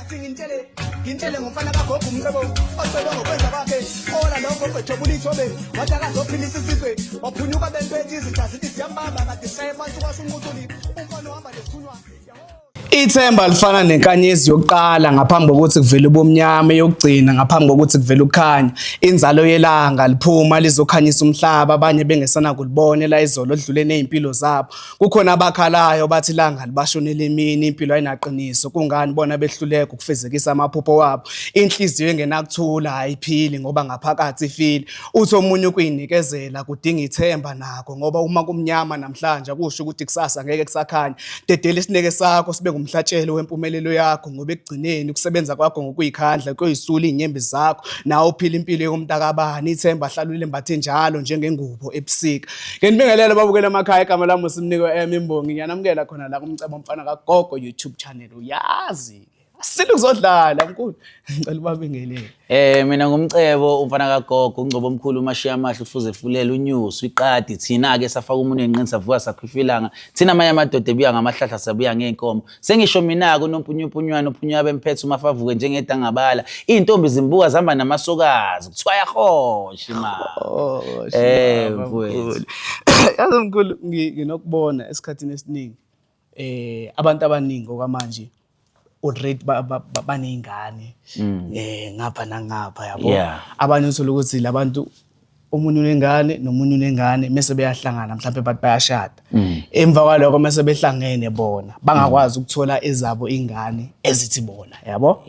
Athi ngintshele ngintshele ngomfana kagogo umcebo ocebe ngokwenza kwakhe ola lo gogo ejobula ithobe wathi akazophilisa isizwe waphunyuka bempethe izitha zithi ziyambamba kade shaye phansi kwasho unquthuli umfana uhamba nesithunywa. Ithemba lifana nenkanyezi yokuqala ngaphambi kokuthi kuvele ubumnyama, eyokugcina ngaphambi kokuthi kuvele ukukhanya. Inzalo yelanga liphuma lizokhanyisa umhlaba, abanye bengesanakulibona elayizolo odlule nezimpilo zabo. Kukhona abakhalayo bathi ilanga libashonela emini, impilo ayinaqiniso. Kungani bona behluleka ukufezekisa amaphupho wabo? Inhliziyo engenakuthula ayiphili ngoba ngaphakathi ifile. Uthi omunye ukuyinikezela kudinga ithemba nako ngoba uma kumnyama namhlanje akusho ukuthi kusasa ngeke kusakhanya. Dedela isineke sakho sibe ngumhlatshelo wempumelelo yakho ngoba ekugcineni ukusebenza kwakho ngokuyikhandla kuyoyisula iy'nyembezi zakho nawe uphila impilo yokumntakabani. Ithemba hlala ulimbathe njalo njengengubo ebusika. Nginibingelele babukela emakhaya, igama lami uSimniko M Imbongi. Ngiyanamukela khona la kuMcebo Mfana kaGogo YouTube channel. Uyazi ke. Asile ukuzodlala mkhulu. Ngicela ubabingelele. Mina ngumcebo umfana kagogo ungcobo omkhulu umashiya amahle ufuze fulela unyusu iqadi thina ke safaka umunwe enqini savuka sakhwifa ilanga thina amanye amadoda ebuya ngamahlahla sabuya ngey'nkomo sengisho mina-ke unompunyumpunywana uphunywa bemphethe umafavuke njengedangabala iy'ntombi zimbuka zihamba namasokazi kuthiwa yahosha imali. Oh, Mfowethu. mkhulu. Yazi mkhulu nginokubona esikhathini esiningi abantu abaningi okwamanje already baney'ngane ngapha nangapha yabo. Abanye uthola ukuthi labantu omunye unengane nomunye unengane mese beyahlangana mhlawumbe bathi bayashada. Emva kwalokho mese behlangene bona bangakwazi ukuthola ezabo ingane ezithi bona yabo.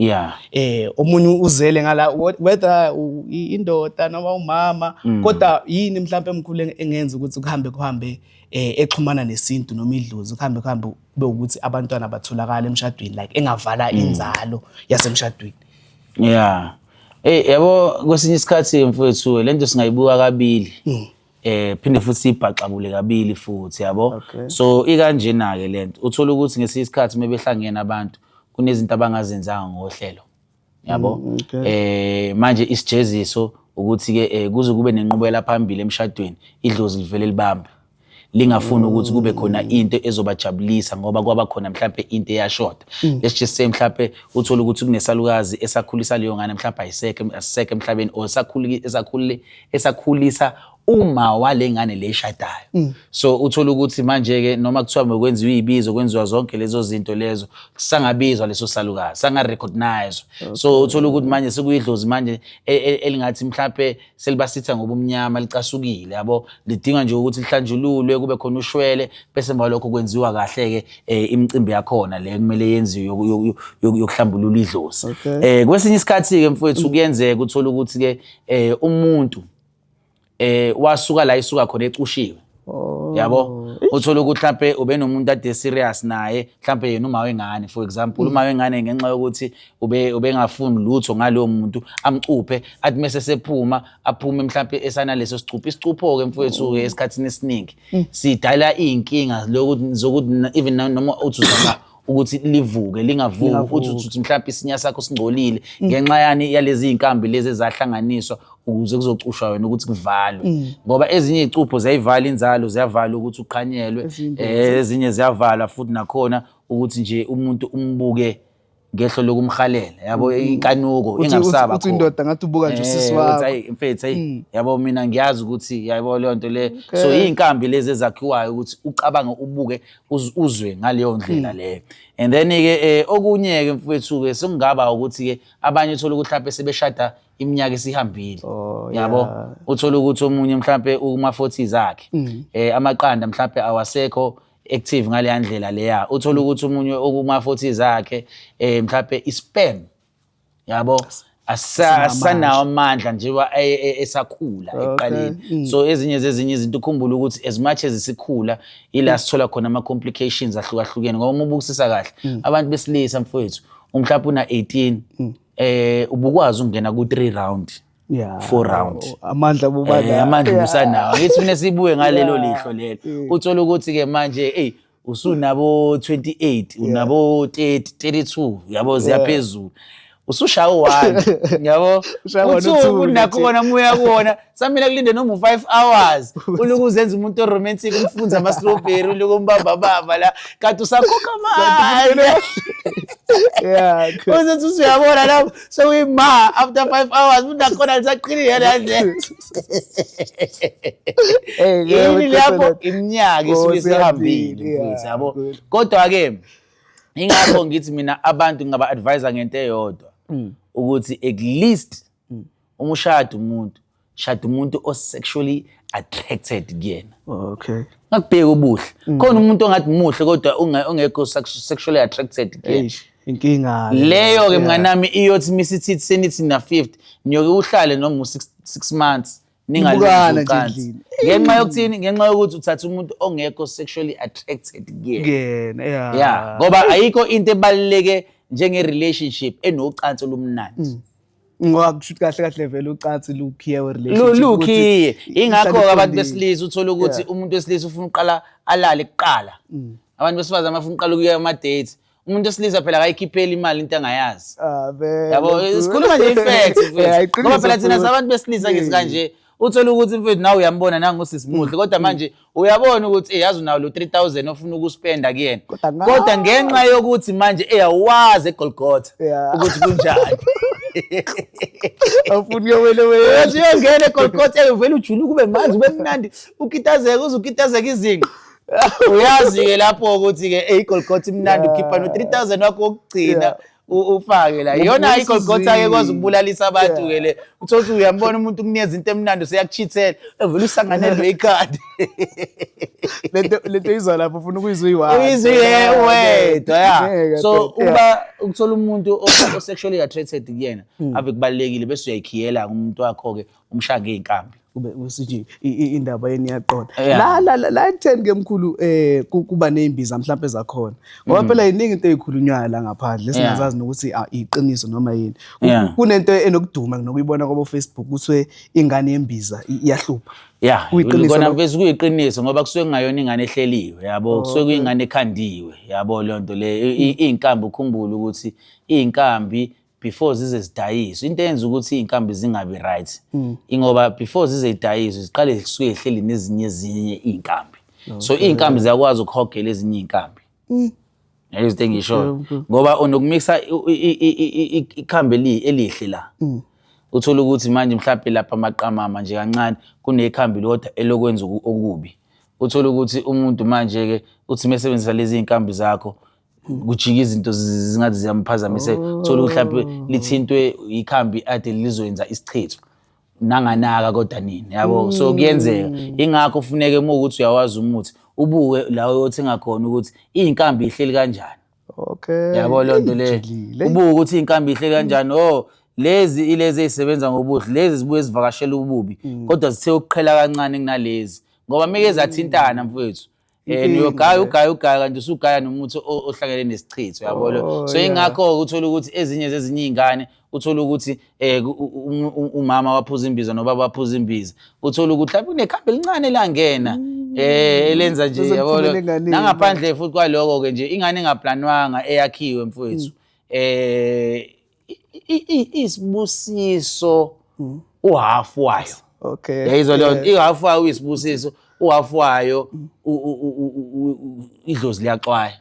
Omunye uzele ngala whether indoda noma umama kodwa yini mhlawumbe emkhulu engenza ukuthi kuhambe kuhambe exhumana nesintu noma idlozi kuhambe kuhambe kube ukuthi abantwana batholakala emshadweni like engavala inzalo yasemshadweni. Yeah. Yabo kwesinye isikhathi mfowethu lento singayibuka kabili. Phinde futhi siyibhaxabule kabili futhi yabo. So ikanjena ke lento. Uthola ukuthi ngesinye isikhathi mebehlangene abantu kunezinto abangazenzanga ngohlelo. Yabo. Manje isijeziso ukuthi ke kuze kube nenqubela phambili emshadweni idlozi livele libambe. Lingafuni ukuthi kube khona into ezobajabulisa ngoba kwaba khona mhlambe into eyashoda. Let's just say mhlambe uthola ukuthi kunesalukazi esakhulisa leyo ngane mhlambe ayisekho asisekho emhlabeni or esakhulisa uma wale ngane le eshadayo. So uthola ukuthi manje ke noma kuthiwa bekwenziwa izibizo kwenziwa zonke lezo zinto lezo sangabizwa leso salukazi sanga recognize. So uthola ukuthi manje sekuyidlozi manje elingathi mhlambe selibasitha ngobumnyama licasukile yabo, lidinga nje ukuthi lihlanjululwe kube khona ushwele bese emva lokho kwenziwa kahle ke imicimbi yakhona le kumele yenziwe yokuhlambulula idlozi. Kwesinye isikhathi ke mfowethu kuyenzeka uthola ukuthi ke umuntu wasuka la isuka khona ecushiwe. Yabo uthola ukuthi mhlambe ube nomuntu ade serious naye mhlambe yena uma wengane for example uma wengane ngenxa yokuthi ubengafuni lutho ngalowo muntu amcuphe athi mase sephuma aphume mhlambe esanaleso sicupho. Isicupho ke mfowethu ke esikhathini esiningi sidala izinkinga lokuthi zokuthi even noma uthi uzama ukuthi livuke lingavuki uthi uthi mhlambe isinya sakho singcolile ngenxa yani yalezi zinkambi lezi ezahlanganiswa ukuze kuzocushwa wena ukuthi kuvalwe ngoba ezinye izicupho ziyayivala inzalo ziyavala ukuthi uqhanyelwe ezinye ziyavala futhi nakhona ukuthi nje umuntu umbuke ngehlo lokumhalela yabo inkanuko ingamsaba uthi indoda ngathi ubuka nje usisi wakho. Hayi mfethu hayi yabo mina ngiyazi ukuthi yabo leyo nto le. So izinkambi lezi ezakhiwayo ukuthi ucabange ubuke uzwe ngaleyo ndlela leyo. And then ke okunye ke mfethu ke sekungaba ukuthi ke abanye uthola ukuthi mhlawumbe sebeshada iminyaka esihambile. Yabo uthola ukuthi omunye mhlawumbe uma 40s akhe amaqanda mhlawumbe awasekho active ngale ndlela leya. Uthola ukuthi omunye okuma 40s akhe mhlawumbe isperm yabo asanawo amandla njengoba esakhula ekuqaleni. So ezinye zezinye izinto ukhumbule ukuthi as much as isikhula ila sithola khona ama complications ahlukahlukene ngoba uma ubukisisa kahle abantu besilisa mfowethu umhlawumbe una 18 ubukwazi ukungena ku 3 round 4 round amandla bubana amandla usanawo ngithi mina sibuye ngalelo lihlo lelo uthola ukuthi ke manje hey usunabo 28 unabo 30 32 yabo ziyaphezulu. Usushaya u-one, yabo. Ushaya one, U-two u-two futhi nakhona uma uya kuwona samele kulinde noma u-5 hours, uluku uzenza umuntu o-romantic, umfunza ama-strawberry, uluku umbambabamba la kanti usakhokha manje. Yeah, cool. Uzothi usuyabona lapho sekuyima after 5 hours, futhi nakhona lisaqinile la nje. Eh, yeah, Yini lapho definitely. iminyaka isuke Oh, isihambile, sihambile, mfethu, yabo. Good. Kodwa-ke ingakho ngithi mina abantu ngingaba-advise ngento eyodwa, ukuthi at least uma ushada umuntu, shada umuntu o-sexually attracted kuyena. Ngakubheka ubuhle. Khona umuntu ongathi muhle kodwa ongekho sexually attracted kuyena. Eish, inkinga Leyo-ke mnganami iyothi misithithi senithi na-50, niyoke uhlale noma u-6 months Nibukana ningalwenzi nje ucansi. endlini. Ngenxa yokuthini? Ngenxa yokuthi uthatha umuntu ongekho sexually attracted kuyena. Kuyena, yeah. Ya, ngoba ayikho into ebaluleke njenge-relationship enocansi olumnandi. Ngoba kusho ukuthi kahle kahle vele ucansi lukhiye we-relationship. Lukhiye. Ukuthi Ingakho-ke ihlale abantu iqondile. besilisa uthola ukuthi umuntu wesilisa ufuna uqala alale kuqala. Abantu besifazane bafuna uqala ukuya ama-dates. Umuntu wesilisa phela akayikhipheli imali into angayazi. Ah, vele. Yabo, sikhuluma nje i-fact, mfethu. Yeah, iqiniso Ngoba phela thina futhi. sabantu besilisa ngithi kanje, uthola ukuthi mfethu nawe uyambona nangusisi muhle, kodwa manje uyabona ukuthi yazi unawo lo 3000 ofuna ukuspenda kuyena. Kodwa Kodwa ngenxa yokuthi manje eyawazi eGolgotha ukuthi kunjani. Awufuni kuyowele wena. Uyothi uyongena eGolgotha, uvele ujuluke ube manzi, ube mnandi, ukitazeke uze ukitazeke izinqa. Uyazi-ke lapho ukuthi-ke iGolgotha imnandi, ukhipha no 3000 wakho wokugcina. Ufake la. Iyona iGolgotha ke kwazi ukubulalisa abantu ke le. Uthole ukuthi uyambona umuntu ukunikeza into emnandi useyakuchithela, evele usanganelwe ikhadi. Lento izwa lapho ufuna ukuyizwa uyi-one. Uyizwe wedwa, ya. Ngeke So phela. uba ukuthola umuntu o-sexually attracted kuyena ave kubalulekile, bese uyayikhiyela umuntu wakho ke, umshaya ngey'nkambi. Kube usithi indaba yeni iyaqonda. Yeah. La la la la ekutheni ke mkhulu, kuba nezimbiza mhlawumbe zakhona. Ngoba phela iningi into ezikhulunywayo la ngaphandle singazazi nokuthi iqiniso noma yini. Kunento enokuduma nokuyibona kwabo Facebook kuthiwe ingane yembiza iyahlupha. Yeah, Kuyiqiniso kona lokho? Mfethu kuyiqiniso, ngoba kusuke kungayona ingane ehleliwe, yabo, kusuke kuyingane ekhandiwe, yabo, leyo nto le. Iy'nkambi, ukhumbule ukuthi iy'nkambi before zize zidayiswe, into eyenza ukuthi iy'nkambi zingabi right ingoba before zize zidayiswe ziqale zisuke zihleli nezinye ezinye iy'nkambi, so iy'nkambi ziyakwazi ukuhogela ezinye iy'nkambi. Yayizo into engishoyo, ngoba unokumixa ikhambi elihle la, uthola ukuthi manje mhlawumbe lapha amaqamama nje kancane kunekhambi lodwa elokwenza okubi, uthola ukuthi umuntu manje-ke uthi mesebenzisa lezi iy'nkambi zakho kujika izinto zingathi ziyamphazamiseka. Uthola ukuthi mhlawumbe lithintwe ikhambi ade lizoyenza isichitho nanganaka, kodwa nini, yabo, so kuyenzeka. Ingakho kufuneke uma ukuthi uyawazi umuthi, ubuke la uyothenga khona ukuthi iy'nkambi ihleli kanjani. Yabo leyo nto leyo. Ijulile. Ubuke ukuthi iy'nkambi ihleli kanjani. Oh, lezi ilezi ey'sebenza ngobuhle, lezi zibuye zivakashela ububi, kodwa zithe ukuqhela kancane kunalezi, ngoba meke zathintana mfowethu, Inkinga uyogaya le. Ugaya ugaya kanti usugaya nomuthi ohlangene nesichitho, yabo lo. So ingakho-ke uthola ukuthi ezinye zezinye iy'ngane, uthola ukuthi umama waphuza imbiza nobaba waphuza imbiza, uthola ukuthi mhlawumbe kunekhambi elincane langena elenza nje, Bese yabo lo. kuphumela enganeni. Nangaphandle futhi kwaloko-ke nje, ingane engaplanwanga eyakhiwe mfowethu, isibusiso uhafu wayo. Yayizwa leyo nto? Ihafu wayo uyisibusiso, uhafu wayo idlozi liyaxwaya.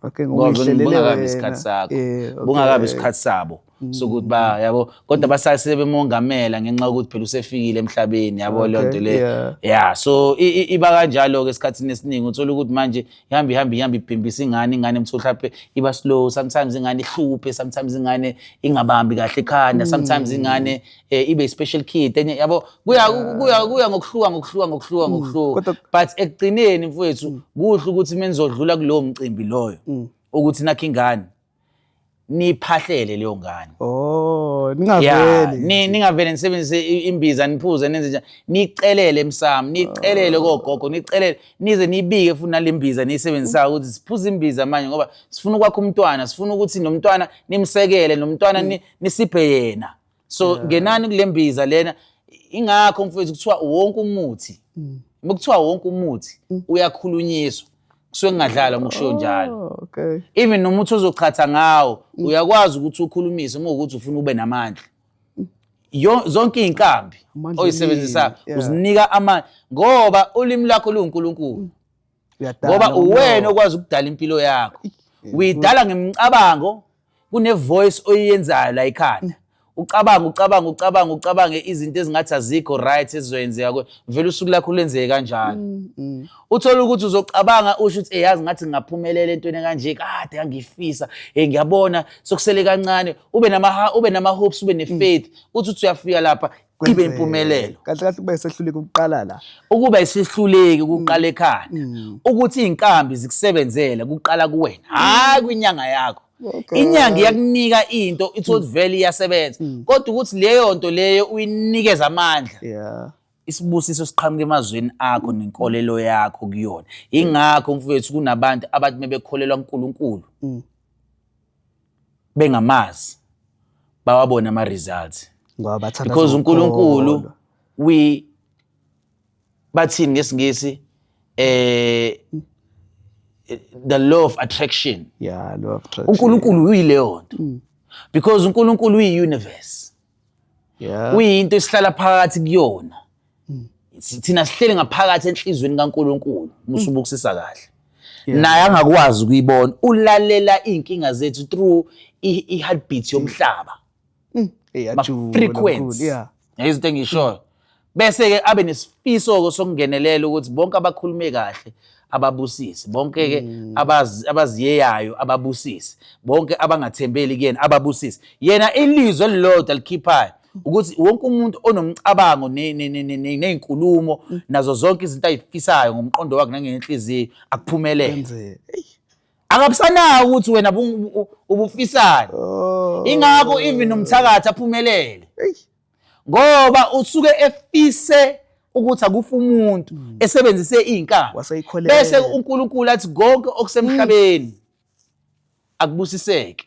Okay, Ngoba ngoba bungakabi wena. isikhathi sakho, bungakabi isikhathi sabo sokuthi ba, yabo, kodwa basase bemongamela ngenxa yokuthi phela usefikile emhlabeni, yabo, leyo nto leyo. Yeah, so iba kanjalo-ke esikhathini esiningi, uthola ukuthi manje ihamba ihamba ihamba ibhimbisa ingane, ingane mthu mhlawumbe iba slow sometimes, ingane ihluphe sometimes, ingane ingabambi kahle ekhanda sometimes, ingane ibe special kid enye, yabo, kuya ngokuhluka ngokuhluka ngokuhluka ngokuhluka. But ekugcineni mfowethu kuhle ukuthi menizodlula kulowo mcimbi loyo ukuthi nakho ingane, niphahlele leyo ngane. Oh, Yeah, ningaveli. Ningavele nisebenzise imbiza, niphuze, nenze njani, nicelele emsamo, nicelele kogogo, nicelele, nize nibike futhi nale mbiza niyisebenzisayo ukuthi siphuze imbiza manje ngoba sifuna ukwakha umntwana, sifuna ukuthi nomntwana nimsekele, nomntwana nisiphe yena, so ngenani kule mbiza lena. Ingakho mfowethu kuthiwa wonke umuthi, uma kuthiwa wonke umuthi uyakhulunyiswa. Kusuke kungadlalwa uma kushiwo njalo. Oh, okay. Even nomuthi ozochatha ngawo uyakwazi ukuthi ukhulumise uma ukuthi ufuna ube namandla. Zonke iy'nkambi Amandla oyisebenzisayo olimi, yeah. uzinika amandla ngoba ulimi lwakho luwuNkulunkulu. Uyadala Ngoba uwena umlomo. okwazi ukudala impilo yakho. Uyidala ngemicabango, kune-voice oyiyenzayo la ekhanda. Ucabanga, ucabanga, ucabanga, ucabange izinto ezingathi azikho right ezizoyenzeka kuwe. Vele usuku lakho lwenzeke kanjalo. Uthole ukuthi uzocabanga usho ukuthi yazi ngathi ngingaphumelela entweni kanje, kade ngangifisa, ngiyabona sokusele kancane, ube nama hopes, ube ne-faith, uthi uyafika lapha ibe Kwenzeke. impumelelo. Kahle kahle kuba isehluleki ukuqala la. Ukuba isihluleki ukuqala ekhanda, ukuthi iy'nkambi zikusebenzele kuqala kuwena, hhayi kwinyanga yakho. Okay. Inyanga iyakunika into ithi ukuthi vele iyasebenza, kodwa ukuthi leyo nto leyo uyinikeza amandla. Isibusiso siqhamuka emazweni akho nenkolelo yakho kuyona. Ingakho mfowethu kunabantu abathi mebekholelwa kuNkulunkulu bengamazi bawabona ama results. Ngoba bathanda Because uNkulunkulu ngokukholwa. we bathini ngesiNgisi, the law of attraction. Yeah, law of attraction. uNkulunkulu uyileyo nto. Because uNkulunkulu uyi-universe. Uyinto esihlala phakathi kuyona. Thina sihleli ngaphakathi enhlizweni kaNkulunkulu, musubukisisa kahle. Naye angakwazi ukuyibona, ulalela iy'nkinga zethu through i-heartbeat yomhlaba. Iyajula Ma-frequency. mkhulu, yeah. Izinto engishoyo. Bese-ke abe nesifiso-ke sokungenelela ukuthi bonke abakhulume kahle ababusise, bonke-ke abaziyeyayo ababusise, bonke abangathembeli kuyena ababusise. Yena ilizwi elilodwa alikhiphayo ukuthi wonke umuntu onomcabango ney'nkulumo nazo zonke izinto ayifisayo ngomqondo wakhe nangenhliziyo akuphumelele. Kwenzeke. Eyi. Akabusanayo ukuthi wena ubufisani. Oh. Ingakho even nomthakathi aphumelele. Eyi. Ngoba usuke efise ukuthi akufe umuntu esebenzise iy'nkambi. Waseyikholela. Bese uNkulunkulu athi konke okusemhlabeni akubusiseke.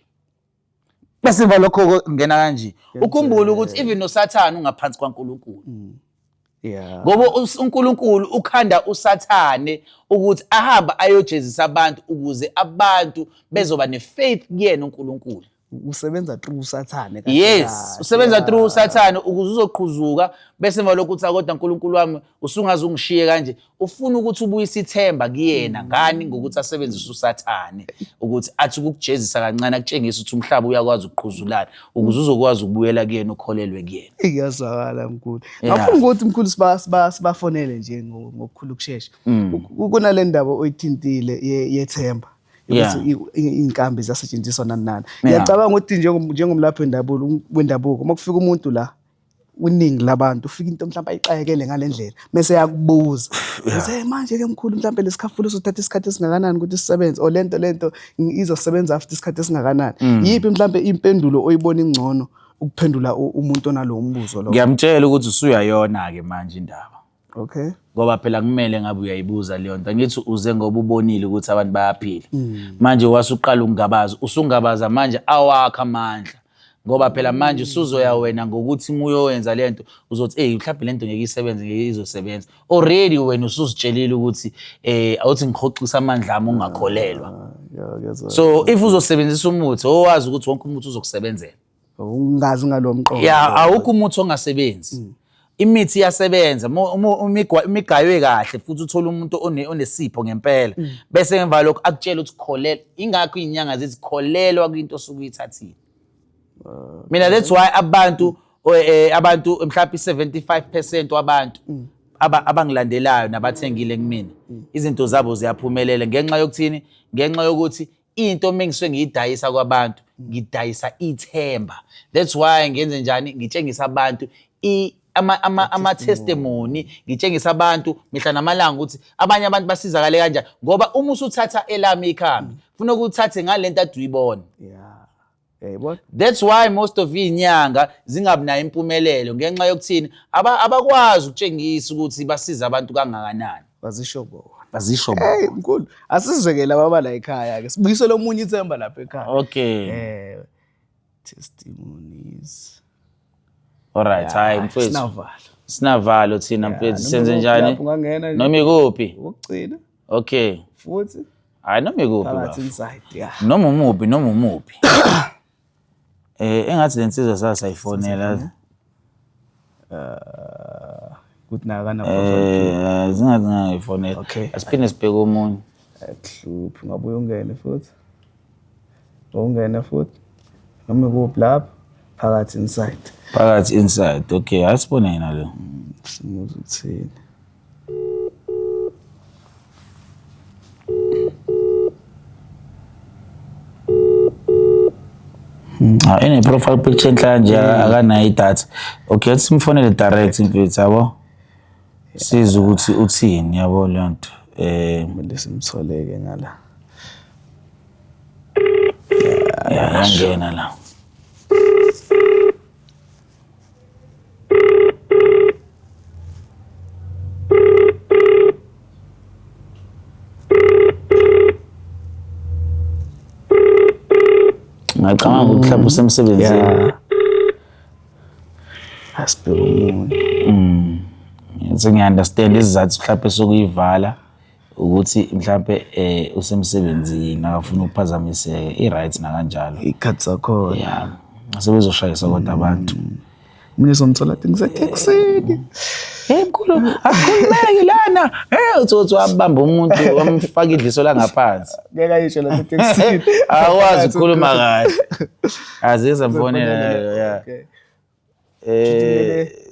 Bese emva lokho kungena kanje. Ukhumbule ukuthi even noSathane ungaphansi kwaNkulunkulu. Ngoba uNkulunkulu ukhanda uSathane ukuthi ahambe ayojezisa abantu ukuze abantu bezoba ne-faith kuyena uNkulunkulu. Usebenza through uSathane kahle Yes, kahle. usebenza through uSathane ukuze uzoqhuzuka bese emva lokho uthi kodwa uNkulunkulu wami usungaze ungishiye kanje. Ufuna ukuthi ubuyise ithemba kuyena ngani ngokuthi asebenzise uSathane ukuthi athi ukukujezisa kancane akutshengise ukuthi umhlaba uyakwazi ukuqhuzulana ukuze uzokwazi ukubuyela kuyena ukholelwe kuyena. Iyazwakala mkhulu. Ngafuna ukuthi mkhulu sibafonele nje ngokukhulu ukushesha. Kunale ndaba oyithintile yethemba. Ukuthi iy'nkambi ziyasetshenziswa nani nani. Ngiyacabanga ukuthi njengomlaphi wendabuko uma kufika umuntu la uningi labantu ufika into mhlawumbe ayixakekele ngale ndlela mese yakubuza bese manje ke mkhulu mhlawumbe lesikhafulo sothatha isikhathi esingakanani ukuthi sisebenze or lento izosebenza after isikhathi esingakanani. Yiphi mhlawumbe impendulo oyibona ingcono ukuphendula umuntu onalowo mbuzo lo? Ngiyamtshela ukuthi usuyayona ke manje indaba. Okay. Ngoba phela kumele ngabe uyayibuza leyo nto. Angithi uze ngoba ubonile ukuthi abantu bayaphila. Manje wasuqala ukungabaza, usungabaza manje awakho amandla. Ngoba phela manje usuzoya wena ngokuthi uma uyoyenza le nto uzothi hey mhlawumbe le nto ngeke isebenze, ngeke izosebenza. Already wena usuzitshelile ukuthi awuthi ngihoxisa amandla ami ungakholelwa. So if uzosebenzisa umuthi owazi ukuthi wonke umuthi uzokusebenzela. Ungazi ngalo mqondo. Yeah, awukho umuthi ongasebenzi. Imithi iyasebenza imigaywe kahle futhi uthola umuntu onesipho ngempela. Bese emva lokho akutshela ukuthi kholelwa. Ingakho izinyanga zithi kholelwa kwinto osuke uyithathile. Mina that's why abantu mhlawumbe 75% wabantu abangilandelayo nabathengile kumina izinto zabo ziyaphumelela ngenxa yokuthini? Ngenxa yokuthi into mengisuke ngiyidayisa kwabantu ngidayisa ithemba. That's why ngenze njani? Ngitshengisa abantu ama testimony, ngitshengisa abantu mihla namalanga ukuthi abanye abantu basizakale kanjani, ngoba uma usuthatha elami ikhambi ufuna ukuthathe ngalento ade uyibona. Yayibona? That's why most of izinyanga zingabi nayo impumelelo ngenxa yokuthini? Abakwazi ukutshengisa ukuthi basiza abantu kangakanani. Bazisho bona. Bazisho bona. Hey mkhulu, asizweke laba bala ekhaya ke. Sibuyisele omunye ithemba lapha ekhaya. Okay. Testimonies. All right, hayi mfethu. Sinavalo. Sinavalo thina mfethu, Noma senze ikuphi njani? lapho ungangena nje. Noma ikuphi? Ukugcina. Okay. Futhi Hayi, noma ikuphi, phakathi bafo. Inside, yeah. Noma umuphi, noma umuphi. Engathi lensizwa sasayifonela. Kuthi nakana profile. Zingathi ngayifonela. Okay. Asiphinde sibheke omunye. Akuhluphi, ungabuye ungene futhi. Ungene futhi. Noma ikuphi lapho phakathi inside. Phakathi inside. Okay, asibone yena lo. Simuze uthini. Ah, ine profile picture enhla nje, akanayo idatha. Okay, athi simfonele direct mfethu, yabo. Sizwe ukuthi uthini, yabo leyo nto. Kumele simtholeke ngala. Ya, yangena la. Ngacabanga ukuthi mhlawumbe usemsebenzini. Yeah. Asibheke omunye. Sengiya-understand isizathu mhlawumbe sokuyivala ukuthi mhlawumbe usemsebenzini, akafuni ukuphazamiseka, i-right nakanjalo. Ikhathi zakhona. Ya, sebezoshayisa kodwa abantu. Mina somthola athi ngisetekisini. Hey mkhulu, akukhulumeki lana. Hey, uthi uthi wabamba umuntu wamfaka idliso langaphansi. Ngeke ayisho la etekisini. Akwazi ukukhuluma kahle. Azisa mfonela, ya. Okay.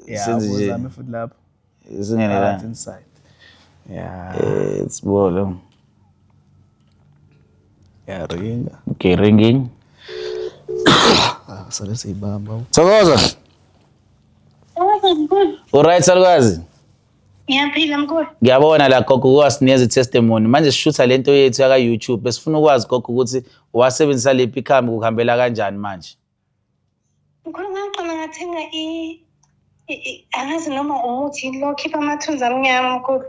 Yeah, Senze nje uzame futhi lapho. Singene la. Phakathi inside. Yeah. Sibolo. Yeah, ringa. Okay, ringing. Ah, sale siyibamba. Thokoza. Thokoza mkhulu. Alright, salukazi. Ngiyaphila mkhulu. Ngiyabona la gogo kwasinikeza i-testimony. Manje sishutha lento yethu yaka YouTube. Besifuna ukwazi gogo ukuthi wasebenzisa lephi ikhambi, kuhambela kanjani manje? Mkhulu, ngaqala ngathenga angazi noma umuthi lo khipha amathunzi amnyama mkhulu.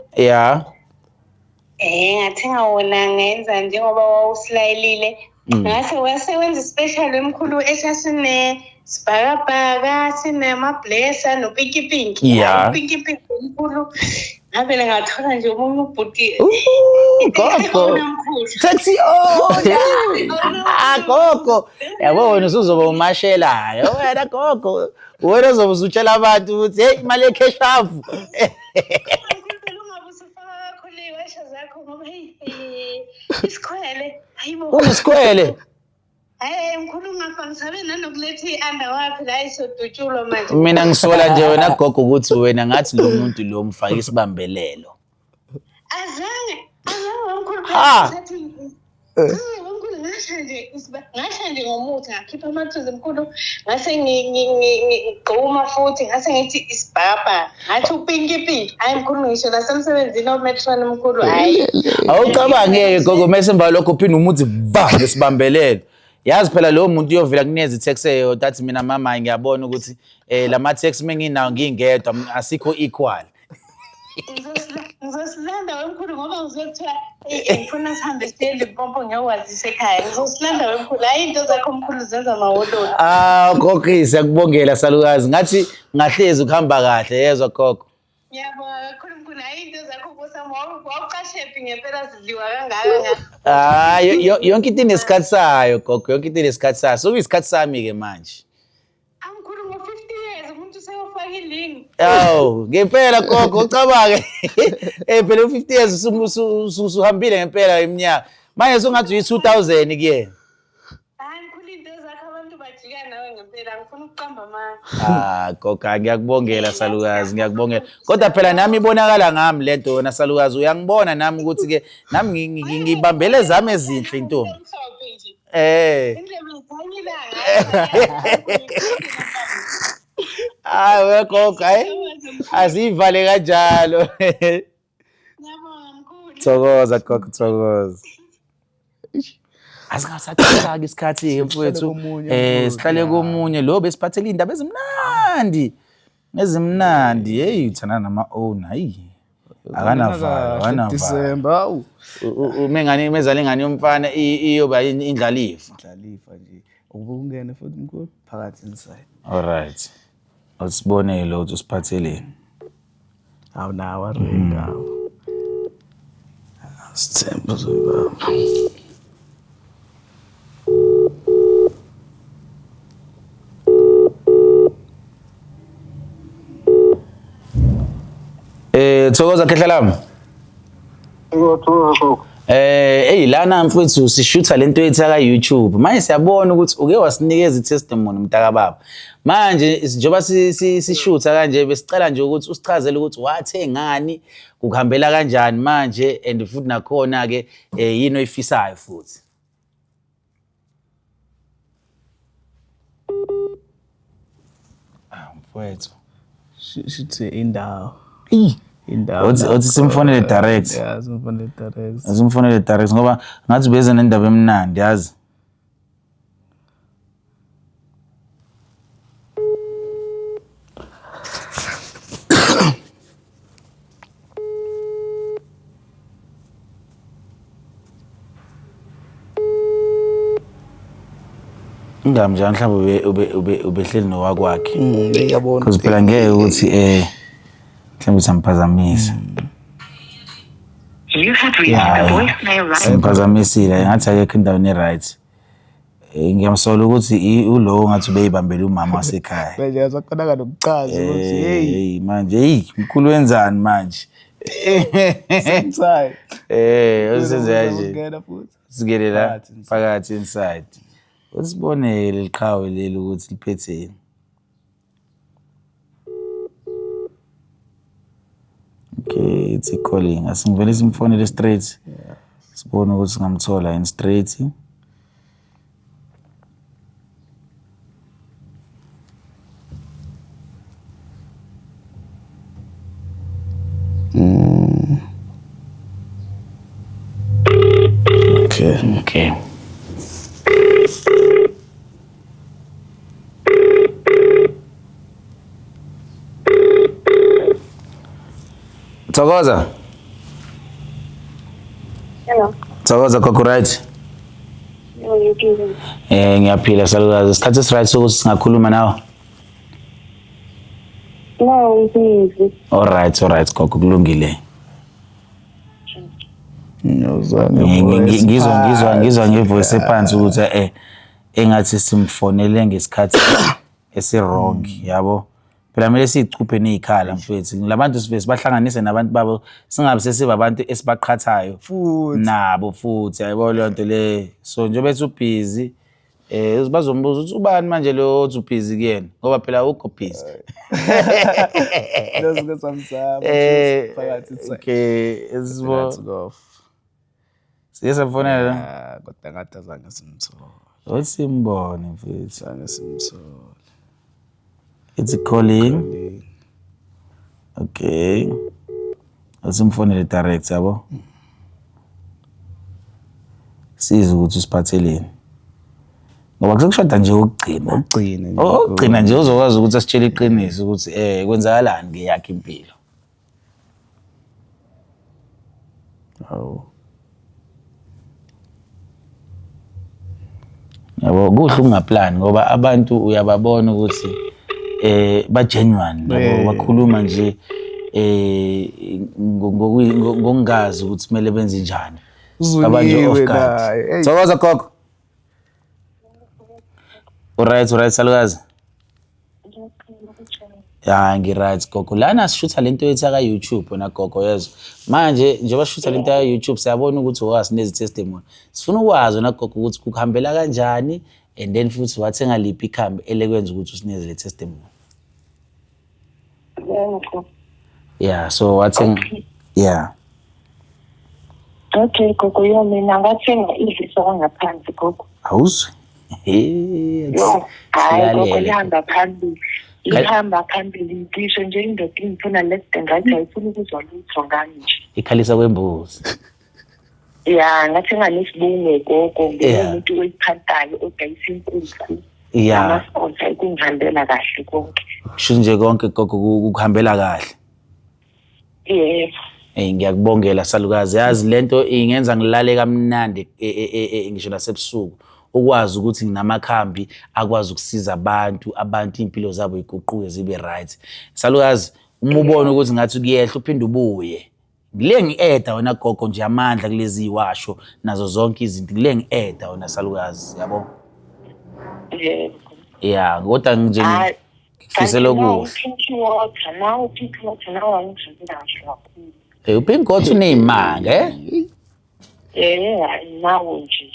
Ngathenga wona, ngenza njengoba wawusilayelile. Ngase wasewenza special wemkhulu esasine sibhakabhaka, sinama-blesser no-pinky pinky. Pinky pinky mkhulu. Ngavele ngathola nje omunye ubhuti. Gogo. Owner mkhulu. Taxi owner. Ah gogo. Yabo wena usuzoba umashelayo. Wena gogo. Wena uzobe usutshela abantu ukuthi hey, imali ye-cash up. Mkhulu, phela ungabe usufaka kakhulu iy'washo zakho ngoba heyi, isikhwele. Hayibo. Unesikhwele. Hayi mkhulu, ungafa ngisabe nanokuletha i-under wakhe la isodutshulwa manje. Mina ngisola nje wena gogo ukuthi wena ngathi lo muntu lo mfaka isibambelelo. Azange mkhulu. Ha. Phela mkhulu, ngasha nje ngomuthi, ngakhipha amathunzi mkhulu, ngase ngigquma futhi, ngase ngithi isibhakabhaka, ngathi u-pinky pinky. Hayi mkhulu, ngisho nasemsebenzini o-matron mkhulu, hayi. Awucabangeke gogo, mase emva lokho uphinde umuthi va ngesibambelelo. Yazi phela lowo muntu uyovela kuneza i-tax eyodwa athi mina mama ngiyabona ukuthi lama tax menginawo ngingedwa asikho equal. Ngizosilanda wemkhulu ngoba ngizothiwa ngifuna sihambe siye Limpopo ngiyokwazisa ekhaya. Ngizosilanda wemkhulu. Hayi, into zakho mkhulu zenza amawololo. Ah gogo, siyakubongela salukazi. Ngathi ngahlezi ukuhamba kahle, yezwa gogo. Ngiyabonga kakhulu mkhulu. Hayi, into zakho Nkosi wawuqashephi ngempela, zidliwa kangaka nga. Ah, yonke into inesikhathi sayo gogo, yonke into inesikhathi sayo. So kuyisikhathi sami ke manje. Amkhulu, ngo-50 years umuntu useyofaka ilingi. Awu, ngempela gogo, ucabange. Phela u-50 years usuhambile ngempela iminyaka. Manje sungathi uyi-2000 kuyena. Hayi mkhulu, into zakho abantu bajika nawe ngempela, ngifuna ukuqamba amanga. Ah gogo, ngiyakubongela salukazi, ngiyakubongela. Kodwa phela nami ibonakala ngami lento wena salukazi, uyangibona nami ukuthi ke nami ngibambele zami ezinhle intombi. Emhlophe nje. Indlebe zikhanya ilanga. Hayi we gogo, hayi. Asivale kanjalo. Ngiyabonga mkhulu. Thokoza gogo, thokoza. Asingasachithaka isikhathi-ke mfowethu. Komunye mfowethu, Sihlale ya. komunye lo besiphathele iy'ndaba ezimnandi. Ezimnandi. Hey, uthanda nama-owner. Hayi. Akanavalo, akanavalo. December, awu. Uma mezala ingane yomfana iyoba indlalifa. Dlalifa nje. Ukungene futhi mkhulu phakathi inside. Alright. Awusibonele ukuthi usiphatheleni. Awu nawo aringa awu. Sithemba uzoyibamba. Thokoza khehla lami. Eh hey lana mfethu sishutha lento yethu ka YouTube. Manje siyabona ukuthi uke wasinikeza i-testimony mntaka baba. Manje njengoba sishutha kanje besicela nje ukuthi usichazele ukuthi wathengani, kukuhambela kanjani manje and futhi nakhona ke yini oyifisayo futhi. Ah mfowethu. Shuthi indawo. Indawo. Othi simfonele direct. Yeah, simfonele direct. Simfonele direct ngoba ngathi beze nendaba emnandi yazi. Ingami njani mhlawumbe ubehleli nowakwakhe. Ngiyabona. Because phela ngeke ukuthi mhlawumbe samphazamisa. You have reached the voicemail line. Simphazamisile ngathi akekho endaweni e-right. Ngiyamsola ukuthi ulo ngathi ubeyibambele umama wasekhaya. Manje asakhona nokuchaza ukuthi hey Hey manje hey mkhulu wenzani manje? Inside. Usenze kanje. Ungena futhi. Singene la Phakathi inside. phakathi inside. Usibonele liqhawe leli ukuthi liphetheni. Okay, it's calling. Asingivele simfonele straight. Sibone ukuthi singamthola in straight. Okay. Okay. Thokoza. Hello. Thokoza gogo right. Ngiyaphila. Ngiyaphila salukazi. Isikhathi esiright sokuthi singakhuluma nawe. No, ngibizi. All right, all right gogo kulungile. Ngiyozwa Ngizwa ngizwa ngizwa ngevoice ephansi ukuthi engathi simfonele ngesikhathi esi-wrong yabo. Phela kumele siyicuphe nezikhala mfethu. Labantu sibe sibahlanganise nabantu babo singabe sesiba abantu esibaqhathayo Futhi. nabo futhi yabo leyo nto le. So njengoba ethi ubhizi bazombuza ukuthi ubani manje lo othi ubhizi kuyena ngoba phela awukho busy. Lezo samzama. Phakathi inside. Okay, Phakathi koff. Siye samfonela la. Ah, kodwa ngathi azange simthole. Othi simbone mfethu. Azange simthole. It's calling. Okay. Asimfonele direct yabo. Sizwe ukuthi usiphatheleni. Ngoba kusekushoda nje ukugcina. Ukugcina nje. Okugcina nje uzokwazi ukuthi asitshele iqiniso ukuthi kwenzakalani ngeyakhe impilo. Hawu. Yabo kuhle ukungaplani ngoba abantu uyababona ukuthi ba genuine yabo bakhuluma nje ngokungazi ukuthi kumele benze njani. Abanje off Uzuniwe guard. naye. Hey. Thokoza gogo. Alright, alright salukazi. Ya ngi-right gogo. Lana sishutha lento yethu yaka YouTube wena gogo yezwa. Manje njengoba sishutha lento yaka YouTube siyabona ukuthi wasinezi testimony. Sifuna ukwazi wena gogo ukuthi kukuhambela kanjani and then futhi wathenga liphi ikhambi elekwenza ukuthi usineze le testimony. Yebo. Yeah, so wathenga yeah. Okay, gogo yo mina ngathenga idliso kwangaphansi gogo. Awuzwe? Hey, Yo, hayi gogo silalele. lihamba phambili. Lihamba phambili ngisho nje indoda ingifuna left and right ayifuni ukuzwa lutho ngami nje. Ikhalisa kwembuzi. Ya, ngathenga nesibungu gogo Yeah. ngingumuntu oyiphantayo odayisa inkukhu. Yeah. Namasonto ekungihambela kahle konke. Kusho nje konke gogo kukuhambela kahle. Yebo. Ngiyakubongela salukazi. Yazi lento ingenza ngilale kamnandi ngisho nasebusuku. Ukwazi ukuthi nginamakhambi akwazi ukusiza abantu, abantu impilo zabo iguquke zibe right. Salukazi, uma ubona ukuthi ngathi kuyehla uphinde ubuye. Ngile ngi-eda wena gogo nje amandla kulezi washo nazo zonke izinto ngile ngi-eda wena salukazi yabo. Yebo. Ya kodwa nje Hhayi, ngikufisela kanti nawo okuhle. u-pink water, nawo u-pink water nawo angijabuli kahle kakhulu. Upink water uney'manga eh? Eh, hhayi nawo nje.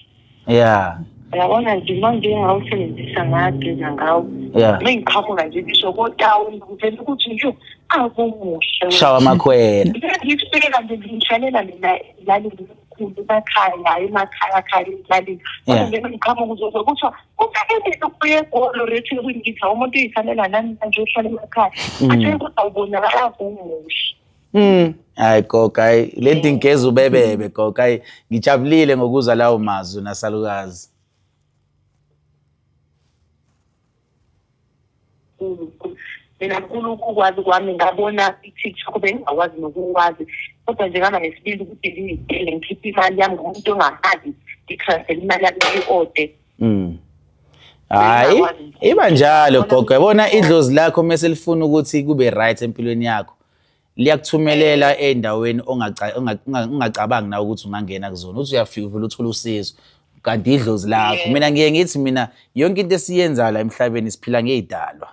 Ya. Uyabona nje uma ngike ngawusebenzisa ngageza ngawo. Yeah. Uma ngiqhamuka nje ngisho kotawuni kuvele ukuthi nje akumuhle. Shawa amakhwela. Ngifika nje ngihlalela mina elalini mkhulu emakhaya emakhaya khaya elalini. Kodwa Yeah. nje ngiqhamuka uzozwa kuthiwa kufanele ukuye egolo rethi kuyingithi umuntu uyifanela nami manje uhlala emakhaya. Athe ukuthi awubonakala kumuhle. Hayi gogo, hayi lento ingeza ubebebe gogo, hayi ngijabulile ngokuzwa lawo mazwi nasalukazi. Mkhulu. Mina mkhulu ukukwazi kwami ngabona i-TikTok bengingakwazi nokukwazi kodwa nje ngaba nesibindi ukuthi ngiyitele ngikhiphe imali yami ngomuntu ongamazi ngitransfere imali yami ngiyi-ode. Hayi Bengingakwazi nje. iba njalo gogo, yabona idlozi lakho mase lifuna ukuthi kube right empilweni yakho liyakuthumelela endaweni ongacabangi nawe ukuthi ungangena kuzona, uthi uyafika uvele uthole usizo kanti idlozi lakho. Mina ngiye ngithi mina yonke into esiyenzayo la emhlabeni siphila ngey'dalwa.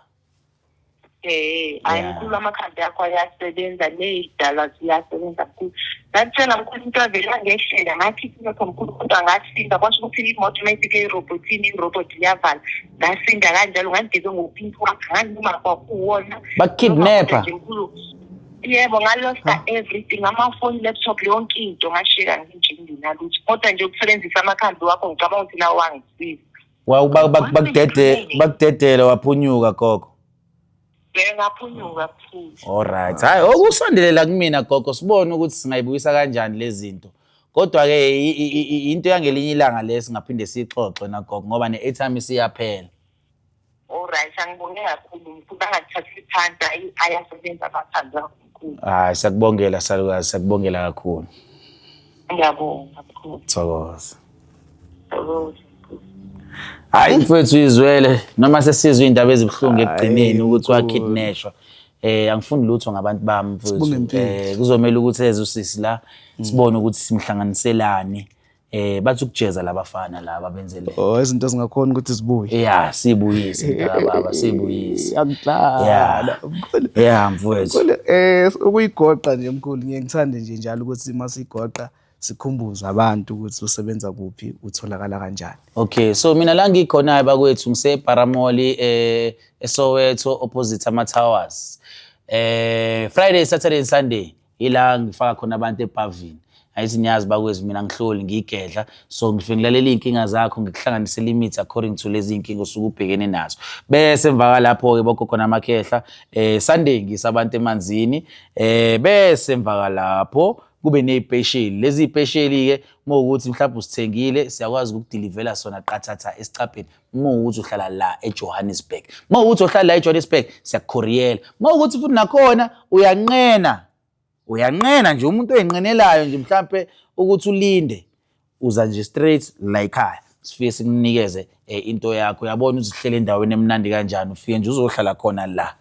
Hayi mkhulu amakhambi akho ayasebenza ney'dalwa ziyasebenza mkhulu. Ngakutshela mkhulu into avele angehlela ngakhipha imoto mkhulu kodwa ngasinda kwasho ukuthi imoto uma ifike erobhothini irobhothi iyavala. Ngasinda kanjalo ngangigeze ngopink wakhe nganoma kwakuwona. Bakukidnapper? Nje mkhulu. Yebo ngalosta everything amafoni, laptop yonke into ngashiyeka nginje ngingenalutho. Kodwa nje ukusebenzisa amakhambi wakho ngicabanga ukuthi nawo wangisiza. Bakudedele waphunyuka gogo. Ngaphunyuka mkhulu. Alright. Hayi okusondelela kumina gogo sibone ukuthi singayibuyisa kanjani lezi zinto. Kodwa ke into yangelinye ilanga le singaphinde sixoxe na gogo ngoba ne-airtime isiyaphela. Alright, angibonge kakhulu mkhulu angathathi phansi ayasebenza amakhambi akho mkhulu. Hayi siyakubongela salukazi, siyakubongela kakhulu. Ngiyabonga mkhulu. Thokoza. Thokoza mkhulu. Hayi mfowethu izwele noma sesizwe indaba ezibuhlungu ekugcineni ukuthi mkhulu. wakidnashwa. Angifuni lutho ngabantu bami mfowethu. Sibonge impilo. Kuzomela ukuthi eze usisi la sibone ukuthi simhlanganiselani. Bathi ukujeza labafana laba benze le. Oh, izinto ezingakhona ukuthi zibuye. Yeah, sibuyise mntaka baba, sibuyise. Angidlala. Yeah. Mkhulu. Yeah, mfowethu. Mkhulu, ukuyigoqa nje mkhulu ngiye ngithande nje njalo ukuthi uma siyigoqa sikhumbuze abantu ukuthi usebenza kuphi, utholakala kanjani. Okay, so mina la ngikhona bakwethu ngise Paramoli eSoweto opposite ama Towers. Friday, Saturday and Sunday ila ngifaka khona abantu ebhavini. Ayithi niyazi bakwethu mina ngihloli ngiyigedla, so ngifike ngilalela iy'nkinga zakho ngikuhlanganisele imithi according to lezi y'nkinga osuke ubhekene nazo. Bese emva kwalapho-ke bogogo namakhehla Sunday ngiyisa abantu emanzini, bese emva kwalapho kube ney'pesheli. Lezi y'pesheli-ke uma kuwukuthi mhlawumbe usithengile siyakwazi ukukudilivela sona qathatha esicabheni uma kuwukuthi uhlala la eJohannesburg. Uma kuwukuthi uhlala la eJohannesburg siyakukhoriyela. Uma kuwukuthi futhi nakhona uyanqena, uyanqena nje umuntu oyinqenelayo nje mhlampe ukuthi ulinde, uza nje straight la ekhaya sifike sikunikeze into yakho. Uyabona uzihlele endaweni emnandi kanjani, ufike nje uzohlala khona la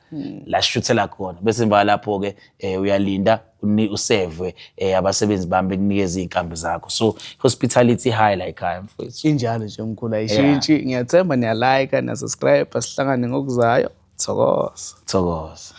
la sishuthela khona, bese emva lapho-ke uyalinda usevwe abasebenzi bami bekunikeza iy'nkambi zakho. So hospitality high la ekhaya mfowethu. Injalo nje mkhulu, ayishintshi. Ngiyathemba niyalike, niyasubscribe, sihlangane ngokuzayo. Thokoza. Thokoza.